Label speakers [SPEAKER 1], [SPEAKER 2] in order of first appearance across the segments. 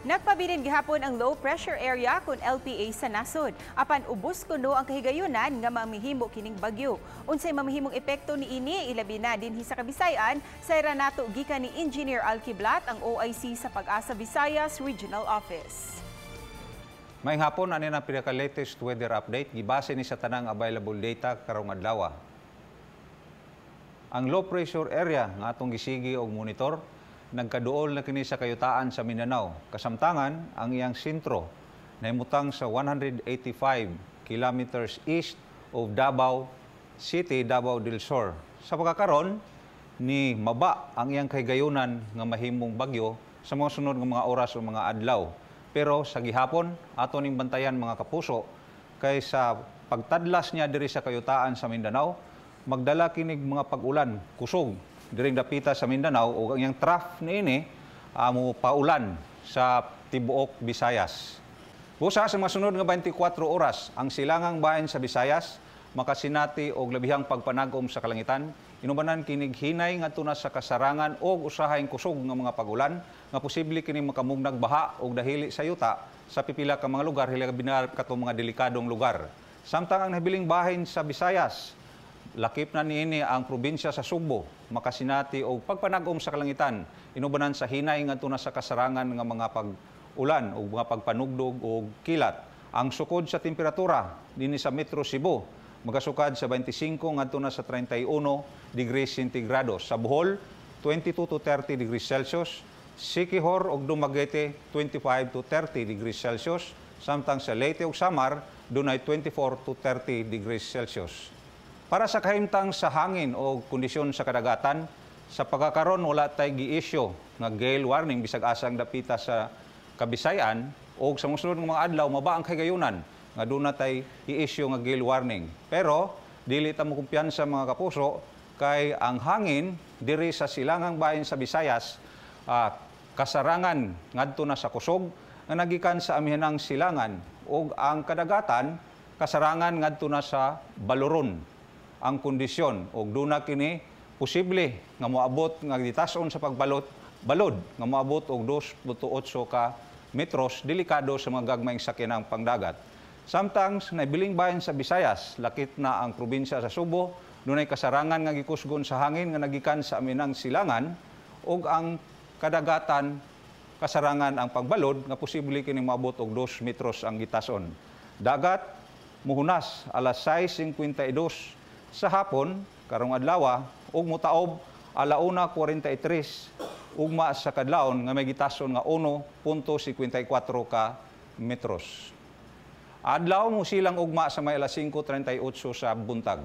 [SPEAKER 1] Nagpabilin gihapon ang low pressure area kon LPA sa nasod. Apan ubos kuno ang kahigayunan nga mamihimo kining bagyo. Unsay mamihimong epekto niini, ilabi na dinhi sa Kabisayan, sayran nato gikan ni Engineer Al Kiblat, ang OIC sa Pag-asa Visayas Regional Office.
[SPEAKER 2] Maayong hapon, ani na pinaka-latest weather update, gibase ni sa tanang available data karong adlaw. Ang low pressure area nga atong gisigi og monitor nagkaduol na kini sa kayutaan sa Mindanao. Kasamtangan, ang iyang sentro nahimutang sa 185 kilometers east of Davao City, Davao del Sur. Sa pagkakaron, ni maba ang iyang kahigayunan nga mahimong bagyo sa mga sunod nga mga oras o mga adlaw. Pero sa gihapon, ato ning bantayan, mga kapuso, kay sa pagtadlas niya diri sa kayutaan sa Mindanao, magdala kinig mga pag-ulan kusog diring dapita sa Mindanao ug ang iyang trough niini mo paulan sa tibuok Visayas. Busa sa mga sunod nga 24 oras, ang silangang bahin sa Visayas makasinati og labihang pagpanagom sa kalangitan. Inubanan kinig hinay ngadto na sa kasarangan og usahayng kusog nga mga pagulan nga posible kini makamugnag baha og dahili sa yuta sa pipila ka mga lugar, hilabi na katong mga delikadong lugar. Samtang ang nabiling bahin sa Visayas, lakip na niini ang probinsya sa Sugbo, makasinati og pagpanagom sa kalangitan inubanan sa hinay ngadto na sa kasarangan nga mga pag-ulan o mga pagpanugdog og kilat. Ang sukod sa temperatura dinhi sa Metro Cebu magasukad sa 25 ngadto na sa 31 degrees centigrado. Sa Bohol, 22 to 30 degrees Celsius, Siquijor ug Dumaguete, 25 to 30 degrees Celsius, samtang sa Leyte ug Samar dunay 24 to 30 degrees Celsius. Para sa kahimtang sa hangin o kondisyon sa kadagatan, sa pagkakaron wala tay gi-issue nga gale warning bisag asang dapita sa Kabisayan o sa mosunod nga mga adlaw maba ang kahigayunan nga duna tay i-issue nga gale warning. Pero dili ta mo kumpiyansa, mga kapuso, kay ang hangin diri sa silangang bahin sa Visayas kasarangan ngadto na sa kusog nga nagikan sa amihanang silangan ug ang kadagatan kasarangan ngadto na sa baloron ang kondisyon ug duna kini posible nga moabot nga gitas-on sa pagbalot balod nga moabot og 2.8 ka metros, delikado sa mga gagmayng sakyanang pangdagat. Samtang sa nabiling bahin sa Visayas, lakip na ang probinsya sa Subo, dunay kasarangan nga gikusgon sa hangin nga nagikan sa amihanang silangan ug ang kadagatan kasarangan ang pagbalod nga posible kini moabot og 2 metros ang gitason. Dagat muhunas alas 6:52 sa hapon karong adlaw ug mutaob 1:43 ugma sa kadlawon nga may gitason nga 1.54 ka metros. Adlaw mo silang ugma sa may alas 5:38 sa buntag.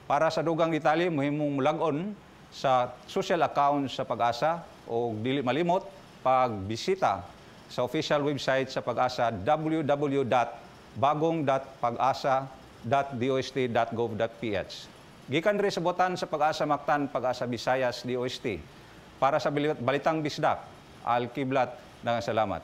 [SPEAKER 2] Para sa dugang detalye, mohimong mulag-on sa social account sa Pag-asa o dili malimot pagbisita sa official website sa Pag-asa, www.bagong.pagasa.dost.gov.ph. Gikan diri sa botan sa Pag-asa Mactan, Pag-asa Visayas, DOST. Para sa Balitang Bisdak, Al Kiblat, daghang salamat.